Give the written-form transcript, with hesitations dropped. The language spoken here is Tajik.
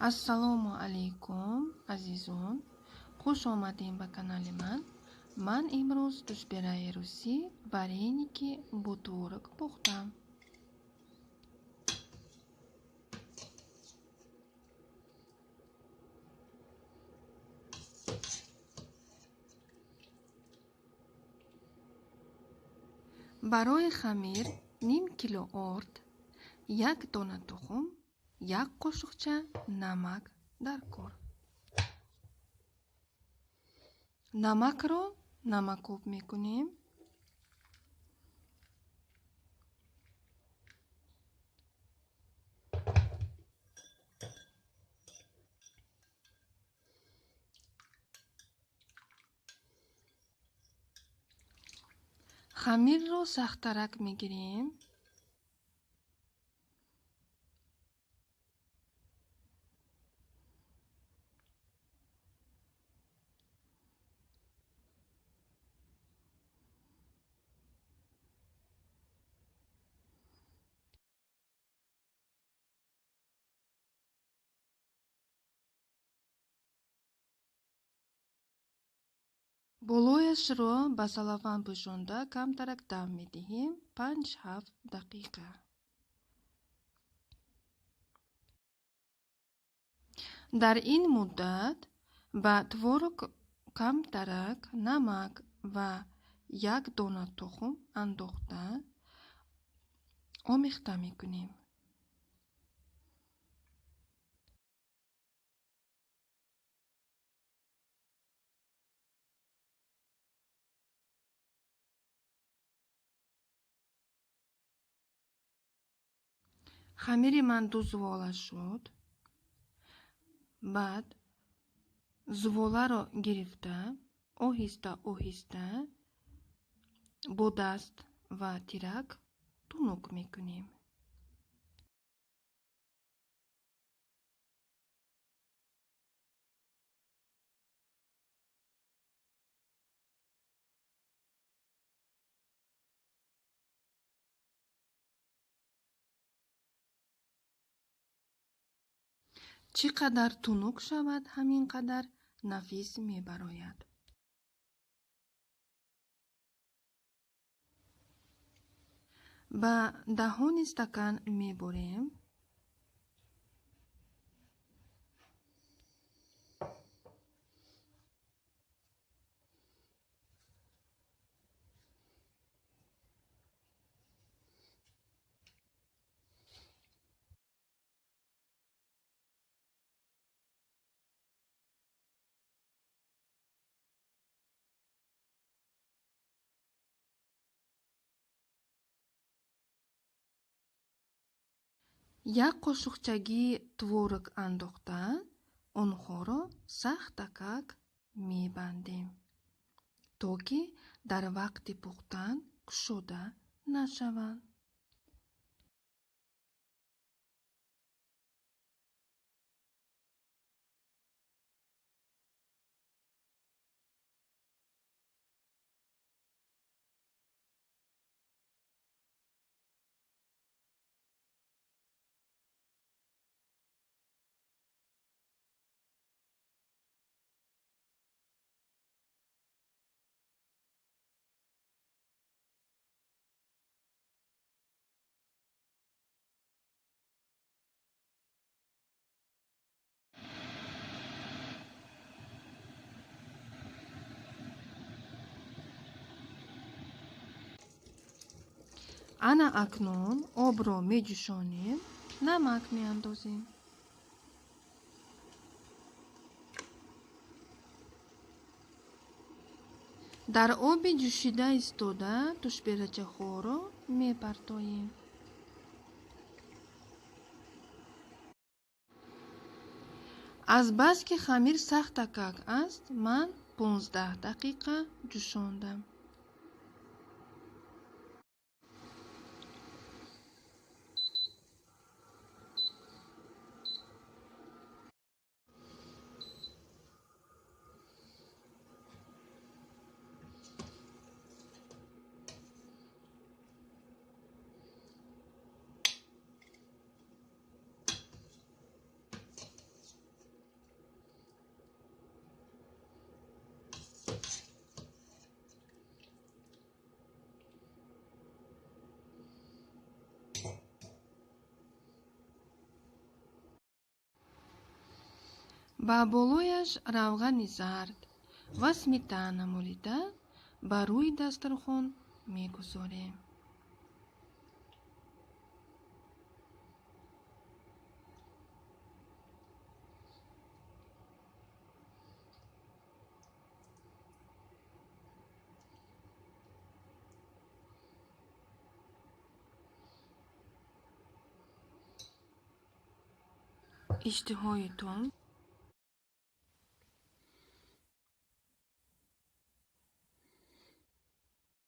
Ассалому алайкум, азизон! Хуш омадем ба канали ман. Ман имрӯз тушбераи русӣ, вареники бо творог пухтам. Барои хамир ним кило орд, як дона тухм, як қошуқча намак даркор. Намакро намакоб мекунем. Хамирро сахттарак мегирем. Болояшро ба салафан пӯшонда камтарак дам медиҳем 5-7 дақиқа. Дар ин муддат ба творог камтарак намак ва як дона тухм андохта омехта мекунем. Хамири ман ду зувола шуд. Баъд зуволаро гирифта оҳиста оҳиста бо даст ва тирак тунук мекунем. Чӣ қадар тунук шавад, ҳамин қадар нафис мебарояд. Ба даҳони стакан мебурем. Як қошуқчагии творог андохта онҳоро сахтакак мебандем, то ки дар вақти пухтан кушода нашаванд. Ана акнун обро меҷӯшонем, намак меандозем. Дар оби ҷӯшида истода тушберачаҳоро мепартоем. Азбаски хамир сахтакак аст, ман 15 дақиқа ҷӯшондам. Ба болояш равғани зард ва сметана молида, ба рӯи дастархон мегузорем. Иштиҳои тон.